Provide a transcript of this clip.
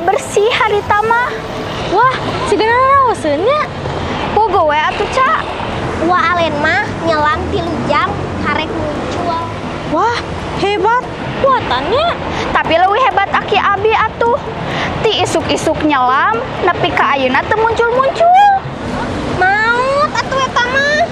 bersih harita mah. Wah, sigana naraoseun nya. Puguh we atuh, Ca. Wa Alen mah nyelam 3 jam karek muncul. Wah, hebat. Kuatan nya. Tapi leuwih hebat aki abi atuh. Ti isuk-isuk nyelam, nepi ka ayeuna teu muncul-muncul. Maut atuh eta mah.